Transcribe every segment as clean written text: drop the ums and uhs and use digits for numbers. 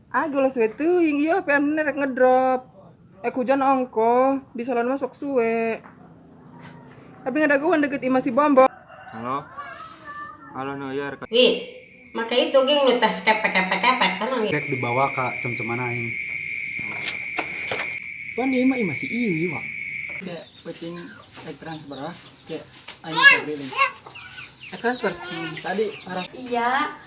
Ah, geus we teuing ieu HP anu rek ngedrop. Hujan ongko di salon masuk suwe. Tapi ngadaguan deket imah si Bombo. Halo. Halo Noyer. Wih, maka itu geng nu tas kepek-kepek-kepek kan Rek dibawa ka cem-ceman aing. Pan ieu mah imah si Iwi, Wak. Kayak penting transfer ah, kayak aing keliling. Transfer. Tadi arah Iya.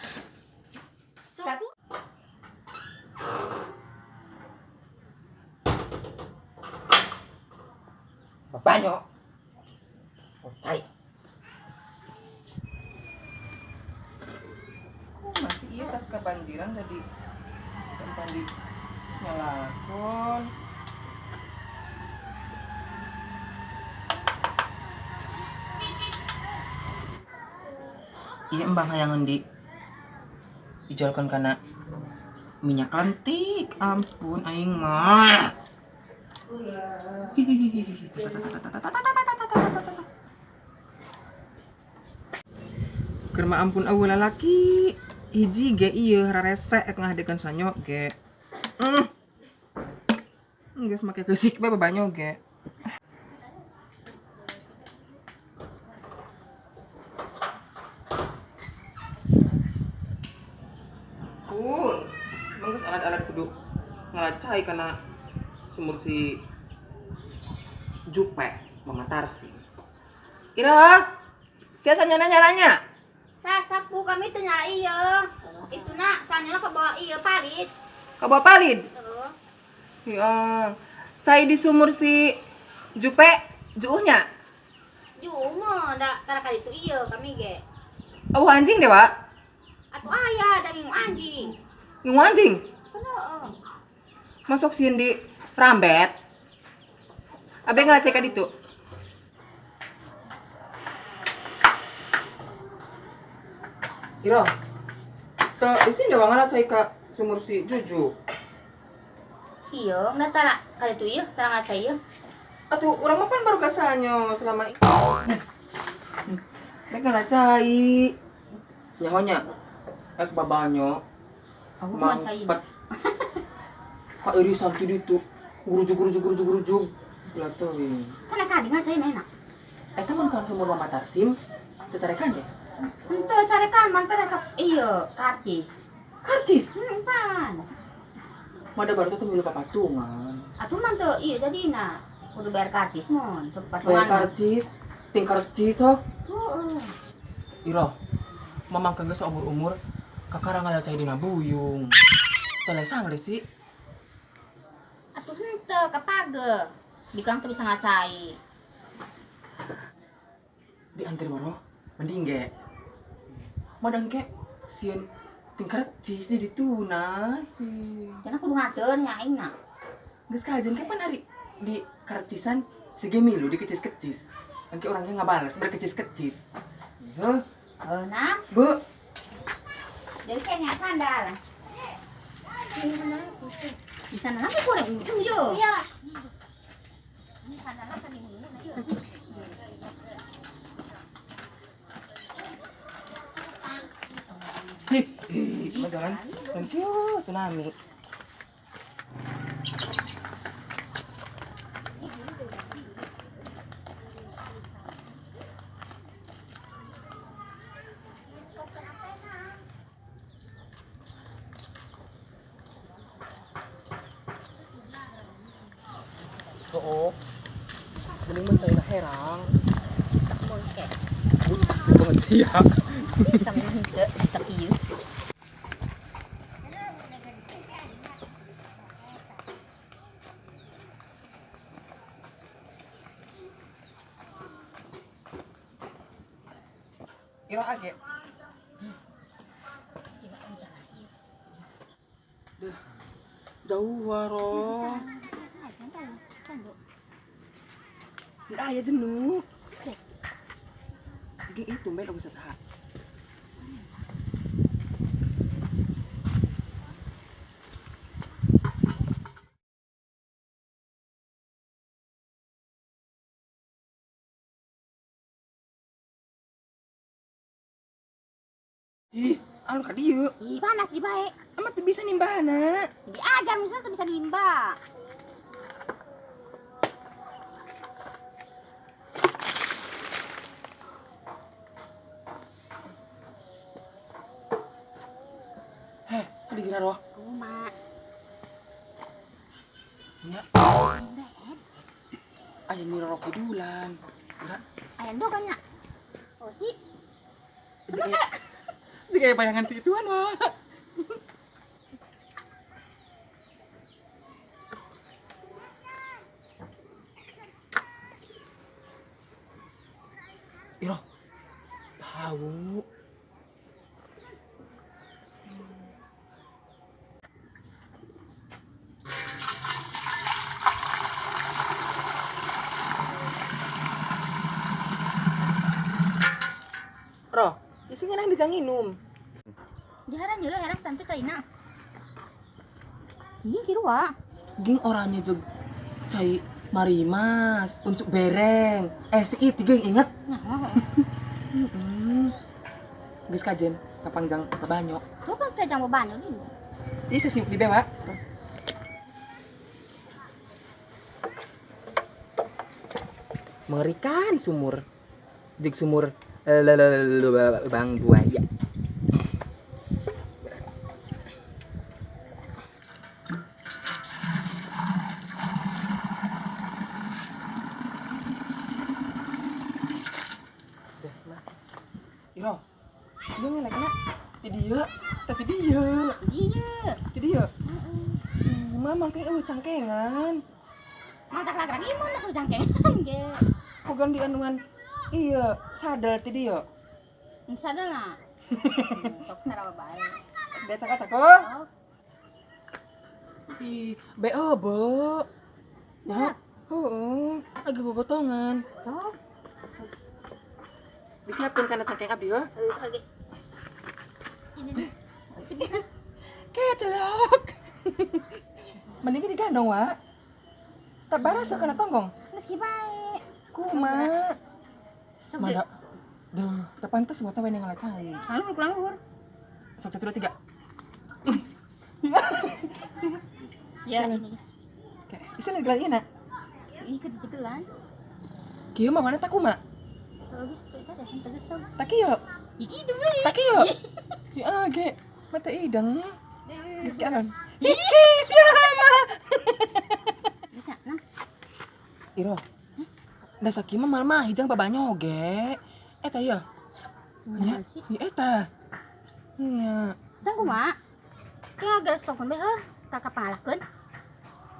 Banyak. Cai. Kok masih iya tas kebanjiran tadi tempat di nyalakon. Iya embang hayangan di dijualkan karena minyak lentik. Ampun aing mah. Keur mah ampun eueuh lalaki. Hiji ge ieu rarese ek ngahadekeun sanyo ge. Geus make keusik bae babanyo ge. Pun, emang geus alat-alat kudu ngalacai kana sumur si Jupe mengatar sih. Ira, sia sanyona nyalanya? Sasapu kami tuh nyala iya. Itu nak sanyona ke bawah iya palit. Ke bawah palit? Heeh. Iya. Cai di sumur si Jupe juuhnya? Juuh mah da tara kali itu iya kami ge. Oh anjing deh, Wak. Atuh aya da ngingu anjing. Ngingu anjing? Heeh. Masuk sieun di rambet. Abe ngalacek ka ditu. Ira, teu isin dewa ngalacek ka sumur si Juju. Iya, nggak tara kali itu iya, tara ngalacek iya. Atuh urang mah pan baru gasanyo selama ini. Rek ngalacai. Nyahonya. Ek babanyo. Aku ngalacai. Mampet. Ka irisan ti ditu. Gurujuk gurujuk gurujuk gurujuk. Ulah teuing. Kan tadi ngacai enak. Eta mun ka sumur Mama Tarsim, teu carekan deh. Henteu carekan mantan sok iya, karcis. Karcis? Pan. Mada baru tuh milu papatungan. Atuh mah teu iya jadina. Kudu bayar karcis mun, teu papatungan. Bayar karcis, ting karcis oh. Heeh. Ira, mamang kangge saumur-umur kakara ngalacai dina buyung. Teu lesang deh sih. Atuh henteu kapage. Bikang terus ngacai. Diantar maro, mending ge. Madang ke sieun ting karcis di ditu nah. Jangan kudu ngatur nya aing na. Geus kajen ke pan hari di karcisan si ge milu di kecis-kecis. Engke orangnya ngabales berkecis-kecis. Heuh. Heuh nah. Bu. Jadi kayaknya sandal. Di sana lagi kurang ujung yo. Iya. Ini sandal lagi ini yo. Hih, mau jalan? Thank you, tsunami. Oo. Mending mencari herang. Tak boleh. Butak banget sih ya. Kita menghindar tak iya. Ira age. Duh. Jauh waro. Ah ya jenuh. Gini itu tumben aku sesaat. Ih, Alun ka dieu. Ih, panas di bae. Amat teu bisa nimbahna. Diajar misalnya teu bisa nimba. Heh, tadi kira roh. Kumaha? Nya. Aya Nyi Roro Kidulan. Geura. Aya endog nya. Oh si. Jika aya bayangan si ituan mah. Iroh. Tahu. Roh, isi ngeunah di jang minum. Diharan jeung herang tante caina. Ih, kieu wa. Ging orangnya jeung cai marimas, untuk bereng. Si itu ging inget. Nah, Geus kajen, kapangjang babanyo. Tuh kan teh jang babanyo ni. Ih, sesiuk di bewa. Mengerikan sumur. Jeung sumur lubang buaya. Iro, dia ngelek na. Ti dia, tapi dia. Dia. Ti dia. Mama mangke eueuh cangkengan. Mangtak lagi mun masuk cangkengan ge. Kogan di anuan. Iya, sadar ti dia. Sadar lah. Sok sarawa bae. Dia cakap-cakap. Ih, be obo. Ya, heeh, agak gogotongan. Tuh. Disiapkan karena cangkeng abdi ya. Heeh, oke. Kecelok. Mending digandong, Wak. Tak baras kena tonggong. Meski bae. Kumaha? Mana? Duh, tak pantas buat cawe yang ngalacai. Lalu kurang luhur. Sok 1 2 3. Ya ini. Oke, isi lagi lagi nak. Ih, kecicilan. Kieu mah mana tak kumaha? Terus eta teh terus sok. Tak kieu. Ih, kitu we. Tak kieu. Ya ge, mata idang. Geus ki alon. Ih, siapa? Bisa, nah. Iro. Da sakieu mah mal mah hijang babanyo ge. Eta ya. Nya, ya eta. Nya. Dan kumaha? Kayak gersok bae heuh, kakak pangalahkeun.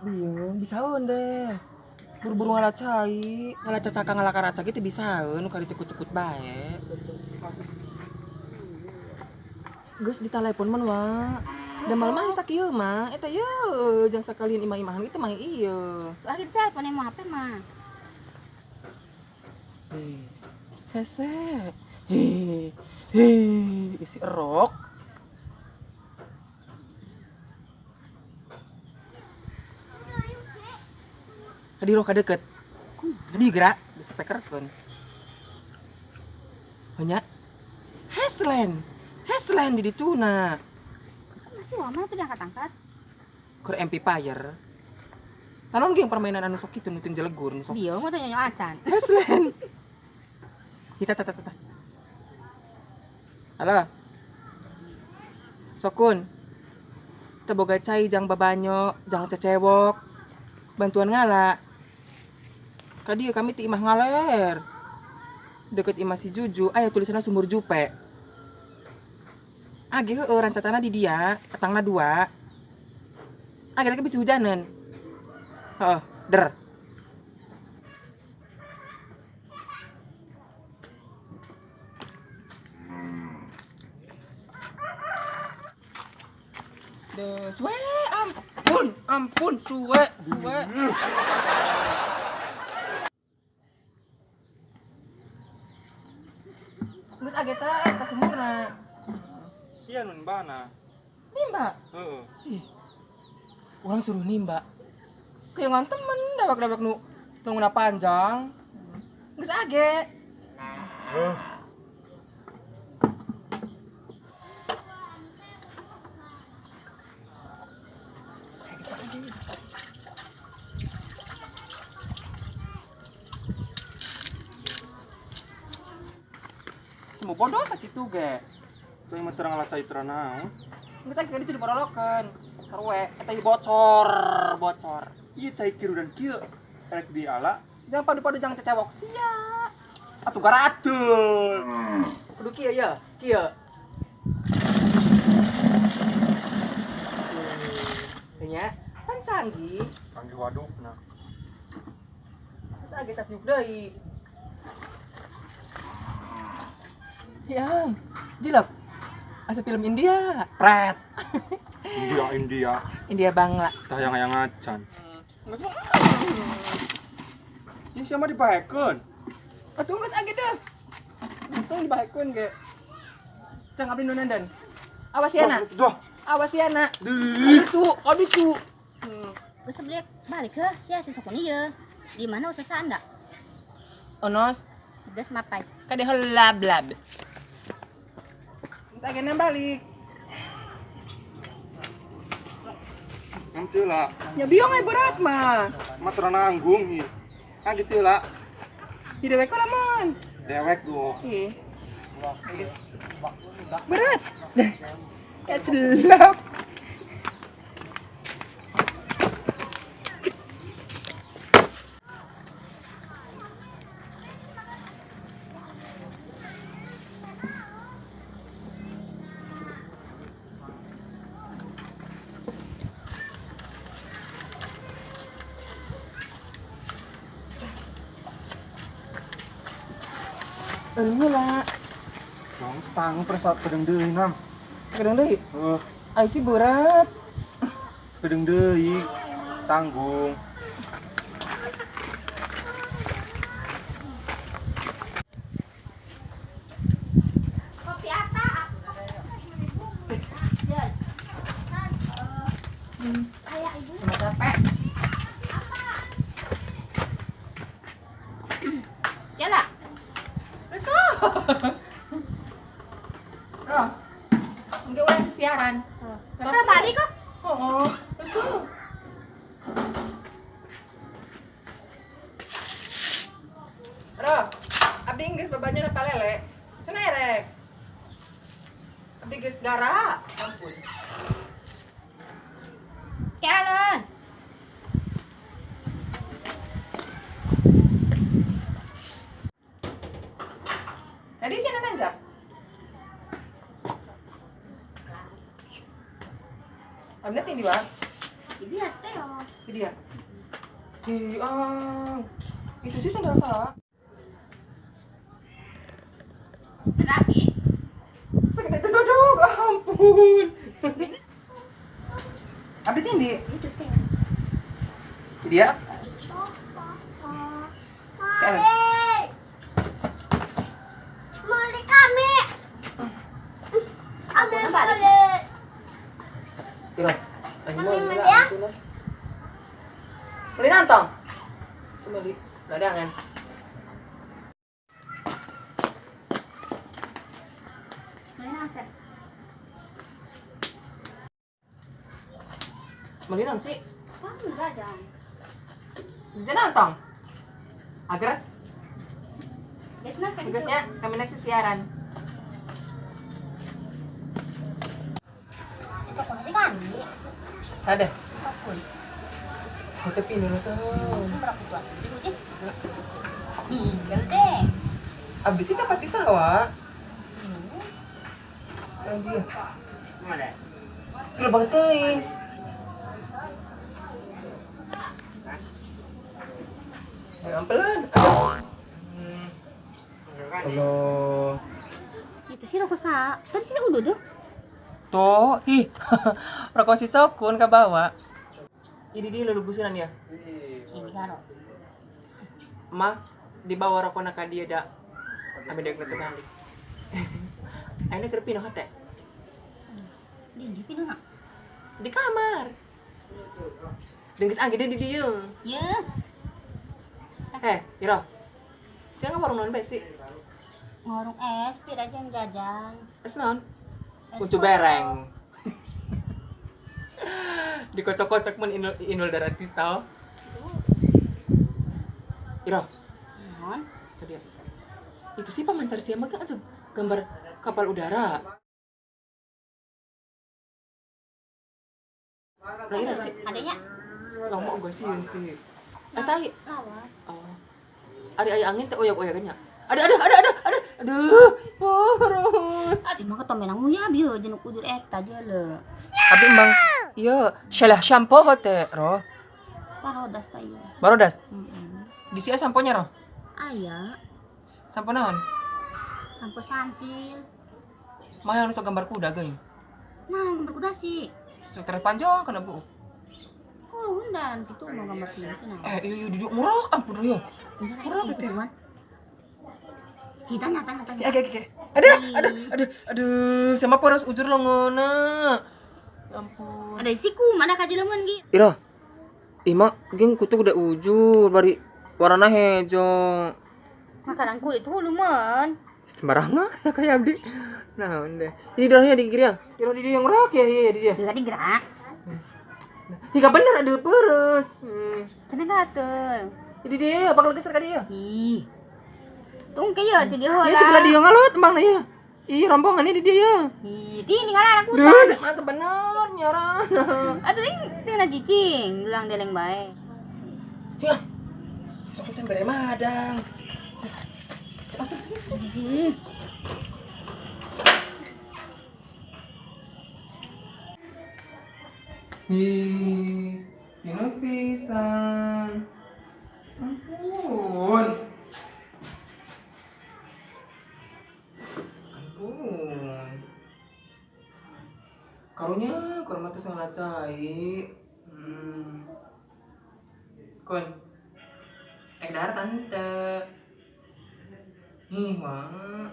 Biung, bisaeun deh. Buru-buru ngalah cai, ngalah cacaka ngalah karaca gitu bisaeun nu kari cekut-cekut bae. Geus ditelepon mun wa. Da mal mah sakieu mah, eta ye jang sakalian imah-imahan gitu mah ieu. Lagi ditelepon emang HP mah. Hese. Hei, hei, isi erok. Kadi roh kadeket. Kadi gerak di speakerphone. Hanya Heslen. Heslen di dituna. Masih wama tuh diangkat-angkat. Keur MP Fire. Talon ge permainan anu sok kitu nu teu jelegur nu sok. Bieu mah teu nyanyo acan. Heslen. Kita tata tata. Halo. Sokun. Teu boga cai jang babanyo, jang cecewok. Bantuan ngala. Kadi kami ti imah ngaler. Deket imah si Juju, aya tulisanna sumur jupe. Age heueuh rancatana di dia, etangna 2. Age lagi bisi hujaneun. Heeh, der. De suwe ampun, ampun suwe, suwe. Geus age teh ka sumurna. Sia nu nimbana. Nimba? Heeh. Ih. Urang suruh nimba. Kayak temen dawak-dawak nu nunguna panjang. Geus age. Heuh. Bodoh sakitu ge. Tuh yang terang ala cai terang naon. Geus age ditu diborolokeun. Sarue eta ieu bocor, bocor. Ieu cai kirudan kieu rek diala. Jangan padu-padu jangan cecewok sia. Atuh garateul. Kudu kieu ya, kieu. Nya, kan canggih. Canggih wadukna. Terus age sasiuk deui. Yang, jilap. Asa film India. Pret. India, India. India Bangla. Tah yang hayang acan. Ini siapa dibahekeun? Atuh geus age deh. Untung dibahekeun ge. Cang abdi nu nandan. Awas ya, nak. Duh. Awas ya, nak. Aduh, aduh tuh. Geus balik balik heuh sia si sokon ieu. Di mana usaha anda? Onos, Geus mapai. kade helab-lab. Geus age balik. Nanti lah. Ya biong ai berat mah. Mah terang nanggung hi. Ah gitu lah. Di dewek lamun. Dewek tuh. Ih. Berat. Ya celap. Aduh lah. Dong, tanggung persa kedeng deui nam. Kedeng deui. Heeh, Ai sih berat. kedeng deui. Tanggung. Kopi ata. Kayak ibu. Cuma capek. Jalan. Oh. Enggak orang siaran. Pernah balik kok? Oh, lesu. Ro, abdi geus babanya na palele. Cenah erek. Abdi geus gara. Ampun. Jalan. Tadi sih nanjak. Abdi tinggi bang. Ibu ya teh. Ini dia. Di, ah, itu sih sandal salah. Lagi. Segede cocok, ampun. Abdi tinggi. Itu teh. Ini dia. Mari kami. Ambil balik. Iro. Kami ya. Beli nantong. Cuma beli ladangan. Beli nang sih? Kamu jajan. Jajan nantong. Agar Tugasnya kami next siaran. Sada. Tapi Indonesia. Abis itu dapat di sawah. Dia. Gila banget teuing. Ayo ampelan. Aduh. Itu sih rokok sa. Tadi sih udah deh. Tuh, ih. Rokok si sokun ke bawah. Ini dia lulugusunan ya. Ini karo. Ma, dibawa rokok nak dia dak. Ambil dek balik. Aina keur pino hate. Di pino nak. Di kamar. Dengkes angge dia di dieu. Ye. Eh, Iro. Siang warung non bae sih? Warung es, pir aja yang jajan. Es non? Kuncu bereng. Dikocok-kocok mun inul daratis tau. Iro. Non. Itu sih pamancar siapa kan Gambar kapal udara. Lah ira sih. Adanya Lama gua sih sih. Eh tai. lawas. Oh. Ari aya angin teh oyak-oyak nya. Ada ada ada ada ada. Aduh, terus. Atuh mah ketombe nang uyah bieu jeung ujur eta dia le. Abi embang iya, salah shampoo teh, Roh. Parodas ta ieu. Barodas. Heeh. Di sia samponya, Roh. Aya Sampo naon? Sampo Sunsilk. Mah yang sok gambar kuda geuing. Nah, gambar kuda sih. Dokter panjang kana bu. Oh, undan gitu mau gambar gitu nah. Eh, iya iya duduk murah ampun yo. Murah gitu betul. Kita nyata nyata. Oke oke oke. Aduh, aduh, aduh, aduh, sama poros ujur longona. Ya ampun. Ada siku mana kaji lemun gi. Ira. Ima geng kutu udah ujur bari warna hejo. Makanan kulit hulu men. Sembarangan lah kayak abdi. Nah, udah. Ini darahnya di kiri ya. Ira di dia yang rak ya, iya di dia. Dia tadi gerak. Hika bener ada peres. Cenah gatel. Ini dia bakal geser ka dia. Ih. Tung ke ya tu dia hola. Ya itu dia ngalot emang ya. Ih, rombongan ini dia ya. Ih, ti ninggalan aku. Duh, mantep bener nyaran. Atuh ing teu na cicing, gelang deleng bae. Ya. Sok teh bere madang. Ih. Ih, ini pisan. Ampun. Ampun. Karunya kurang mati sangat cai. Kon. Ek dahar tante. Ih, wah.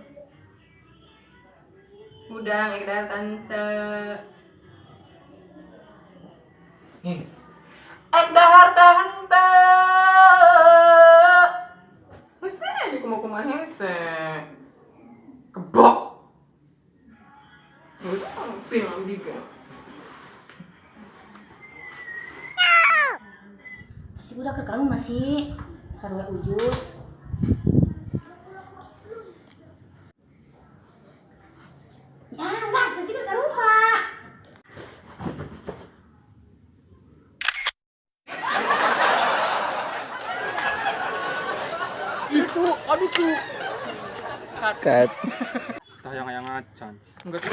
Udang ek dahar tante. Nih. Ek dahar tante. Hese di kumaha hese. Kebok. Nggak sampai abdi ge. Pasti udah ke karung masih sarua ujur. Ya, enggak, sih ke rumah. Itu, aduh tuh. Cut. Tah yang acan. Enggak.